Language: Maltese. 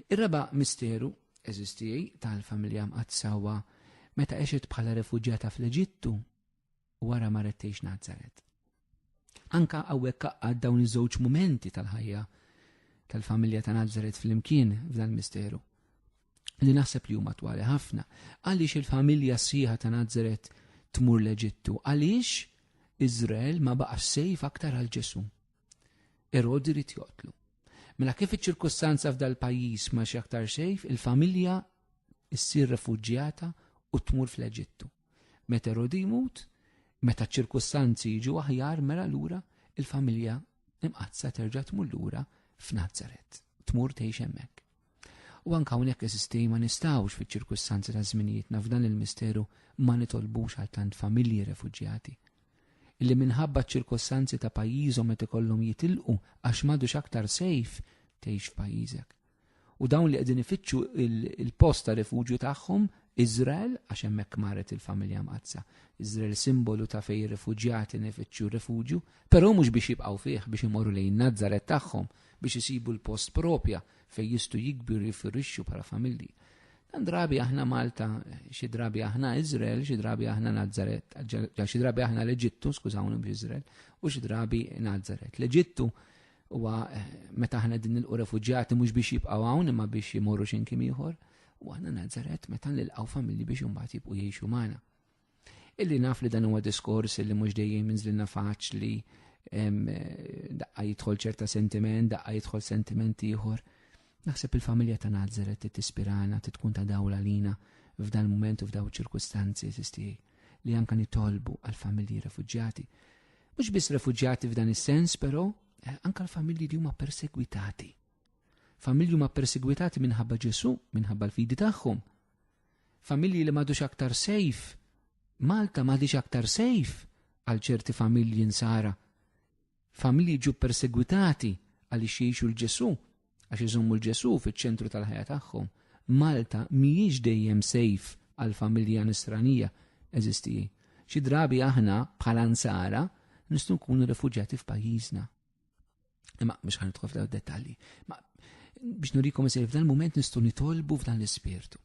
Ir-raba' misteru eżistijaj tal-familja mqaddsa huwa meta għexet bħala refuġjata fl-Eġittu u wara marret tgħix Nazaret. Anka hawnhekk għaqqad dawn iż-żewġ mumenti tal-ħajja tal-familja ta' Nazaret flimkien f'dan misteru li naħseb li huma twali ħafna. Għaliex il-familja sħiħa ta' Nazaret tmur l-Eġittu? Għaliex Izrael ma baqax sejf aktar għal Ġesu? Erodi rid joqtlu. Mela kif iċ-ċirkustanza f'dal-pajjiż ma xi aktar sejf, il-familja issir refuġjata u tmur fl-Eġittu. Meta Erodi jmut, meta ċ-ċirkustanzi jiġu aħjar mela lura il-familja imqaddsa terġa' tmur lura f'Nazaret, tmur tgħix hemmhekk. U anke hawnhekk eżisti ma nistgħux fiċ-ċirkustanzi ta' żminijietna f'dan il-misteru ma nitolbux għal tant familji refuġjati illi minħabba ċ-ċirkostanzi ta' pajjiżhom qed ikollhom jitilqu għax m'għadux aktar sejf tgħix f'pajjiżek. U dawn li qegħdin ifittxu il-post ta' refuġju tagħhom Izrael, għax hemmhekk marret il-familja mqaddsa. Izrael simbolu ta' fejn ir-refuġjati nifittxu refuġju, però mhux biex jibqgħu fih biex imorru lejn Nazaret tagħhom biex isibu l-post propja fejn jistgħu jikbru jifirixxu bħala familji. Dan drabi aħna Malta, xi drabi aħna Izrael, xi drabi aħna Nazaret, xi drabi aħna l-Eġittu, skużawni biex Izrael, u xi drabi Nazaret. L-Eġittu huwa eh, meta aħna din nilqu refuġjati mhux biex jibqgħu hawn imma biex jmorru xi mkien ieħor, u aħna Nazaret meta nilqgħu familji biex imbagħad jibqgħu jgħixu magħna. Illi naf li dan huwa diskors li mhux dejjem jinżlilna faċli daqqa jidħol ċerta sentiment, daqqa jidħol sentiment ieħor. Naħseb il-familja ta' Nazaret tispirana, tkun ta' dawla lina f'dan il-mument u f'daw ċirkustanzi eżisti li anka nitolbu għal familji refuġjati. Mhux biss refuġjati f'dan is-sens, però eh, anka l-familji li huma persegwitati. Familji huma persegwitati minħabba Ġesu, minħabba l-fidi tagħhom. Familji li m'għadux aktar sejf. Malta m'għadix aktar sejf għal ċerti familji nsara. Familji ġu persegwitati għaliex jgħixu l-Ġesu, għax iżommu l-Ġesu fiċ-ċentru tal-ħajja tagħhom. Malta mhijiex dejjem sejf għal familja nisranija eżisti. Xi drabi aħna bħala nsara nistgħu nkunu refuġjati f'pajjiżna. Imma mhux ħan nidħol f'dawn dettalji. Ma biex nurikom isir f'dan il-mument nistgħu nitolbu f'dan l-ispirtu.